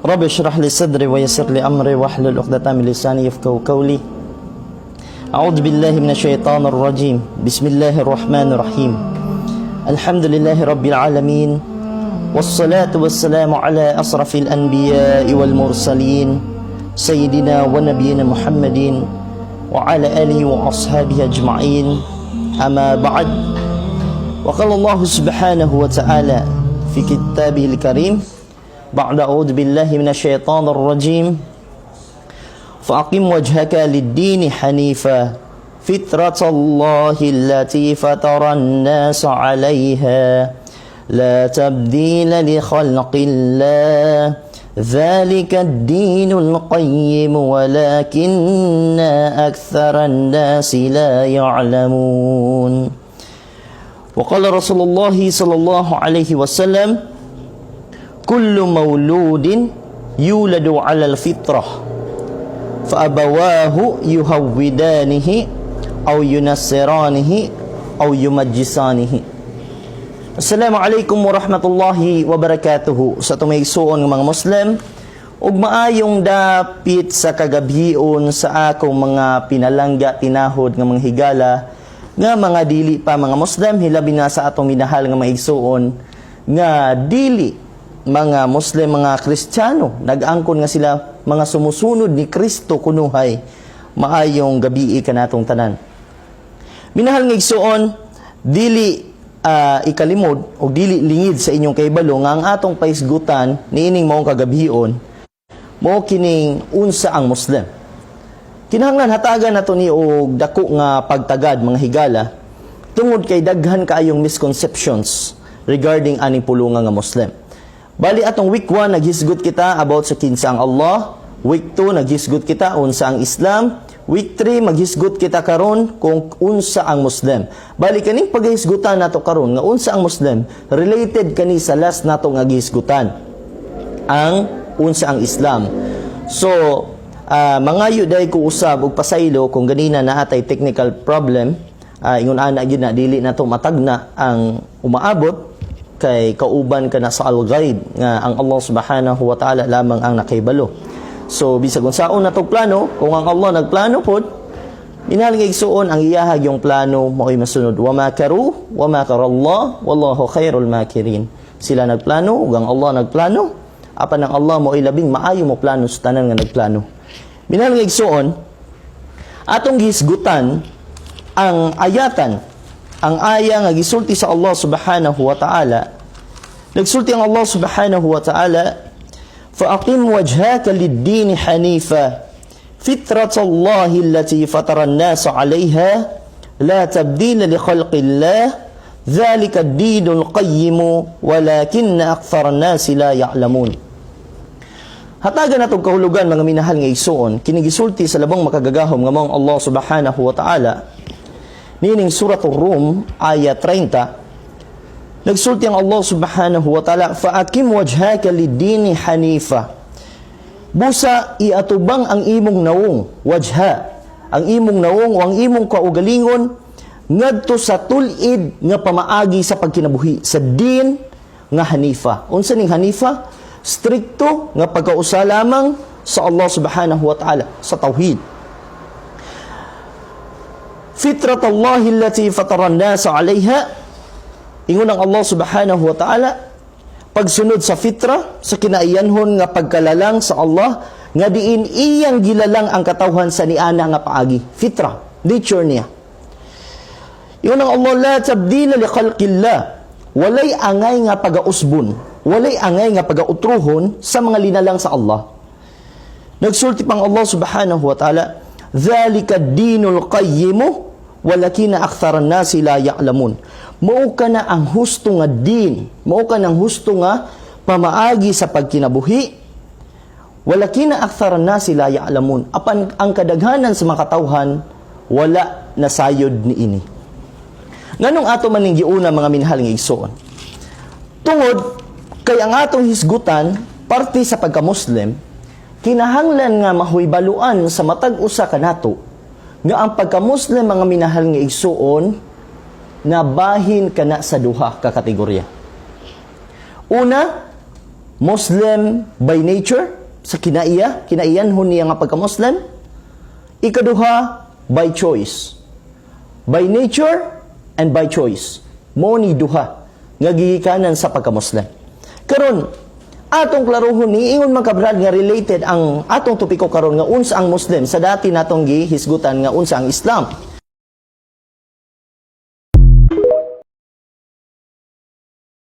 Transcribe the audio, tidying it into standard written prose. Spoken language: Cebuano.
رب اشرح لي صدري ويسر لي أمري واحلل عقدة من لساني يفقهوا قولي. أعوذ بالله من الشيطان الرجيم. بسم الله الرحمن الرحيم. الحمد لله رب العالمين، والصلاة والسلام على أشرف الأنبياء والمرسلين، سيدنا ونبينا محمد وعلى آله وأصحابه أجمعين. أما بعد، وقال الله سبحانه وتعالى في كتابه الكريم بعد أعوذ بالله من الشيطان الرجيم: فأقم وجهك للدين حنيفا، فطرة الله التي فطر الناس عليها، لا تبديل لخلق الله، ذلك الدين القيم، ولكن أكثر الناس لا يعلمون. وقال رسول الله صلى الله عليه وسلم: كل مولود يولد على الفطرة، فأبواه يهودانه أو ينصرانه أو يمجسانه. السلام عليكم ورحمة الله وبركاته sa atong igsuon nga mga Muslim ug maayong dapit sa kagabhion sa akong mga pinalangga tinahod nga mga higala nga mga dili pa mga Muslim, hilabi na sa atong minahal nga mga igsuon nga dili mga Muslim, mga Kristiyano, nag-angkon nga sila mga sumusunod ni Kristo kunuhay. Maayong gabii kanatong tanan. Minahal nga igsuon, dili ikalimod o dili lingid sa inyong kahibalo nga ang atong pahisgutan niining maong kagabhion mao kining unsa ang Muslim. Kinahanglan hatagan nato ni og dako nga pagtagad, mga higala, tungod kay daghan kaayong misconceptions regarding aning pulunga nga Muslim. Bali, atong week 1 naghisgot kita about sa kinsa ang Allah, week 2 naghisgot kita unsa ang Islam, week 3 maghisgot kita karon kung unsa ang Muslim. Bali, kaning paghisgutan nato karon nga unsa ang Muslim, related kani sa last nato nga gihisgutan, ang unsa ang Islam. So, mangayo dai ko usab og pasaylo kung ganina naa tay technical problem, ingon ana gyud na dili nato matagna ang umaabot kay kauban ka na sa al-ghaib nga ang Allah سبحانه وتعالى lamang ang nakahibalo. So bisag unsaon natong plano, kung ang Allah nagplano pod, minahal nga igsuon, ang iyahag yung plano mao'y masunod. ومكروا ومكر الله والله خير الماكرين. Sila nagplano ug ang Allah nagplano, apan ang Allah mao'y labing maayo mo plano sa tanan nga nagplano. Minahal nga igsuon, atong gihisgutan ang ayatan, ang aya nga gisulti sa Allah سبحانه وتعالى. Nagsulti ang Allah سبحانه وتعالى: فأقم وجهك للدين حنيفا، فطرة الله التي فطر الناس عليها، لا تبديل لخلق الله، ذلك الدين القيم، ولكن أكثر الناس لا يعلمون. Hatagan natong kahulugan, mga minahal nga igsuon, kini gisulti sa labong makagagahom nga maong Allah سبحانه وتعالى nining Surat Rum ayat 30. Nagsulti ang Allah سبحانه وتعالى: فأقم وجهك للدين حنيفا. Busa iatubang ang imong nawong, وجه, ang imong nawong o ang imong kaugalingon ngadto sa tul-id nga pamaagi sa pagkinabuhi, sa din nga hanifa. Unsa ning hanifa? Strikto nga pagkausa lamang sa Allah سبحانه وتعالى, sa tauhid. فطرة الله التي فطر الناس عليها. Ingon ang Allah سبحانه وتعالى, pagsunod sa fitra, sa kinaiyanhon nga pagkalalang sa Allah nga diin iyang gilalang ang katawhan sa niana nga paagi. Fitra, nature niya. Ingon ang Allah: لا تبديل لخلق الله. Walay angay nga pagausbon, walay angay nga pagautruhon sa mga linalang sa Allah. Nagsulti pang Allah سبحانه وتعالى: ذلك الدين القيم، ولكن أكثر الناس لا يعلمون. Mao kana ang husto nga din, mao kana ang husto nga pamaagi sa pagkinabuhi, ولكن أكثر الناس لا يعلمون. Apan ang kadaghanan sa mga katawhan wala nasayod niini. Nganong ato man ning giuna, mga minahal nga igsoon? Tungod kay ang atong hisgutan parte sa pagka-Muslim, kinahanglan nga mahuy-baluan sa matag usa kanato nga ang pagka-Muslim, mga minahal nga igsuon, na bahin kana sa duha ka kategorya. Una, Muslim by nature, sa kinaiya, kinaiyanhon niya nga pagka-Muslim. Ikaduha, by choice. By nature and by choice. Mo ni duha nga gigikanan sa pagka-Muslim. Karon, atong klarohon ni ingon man ka, Brad, nga related ang atong topiko karon nga unsa ang Muslim sa dati natong gihisgutan nga unsa ang Islam.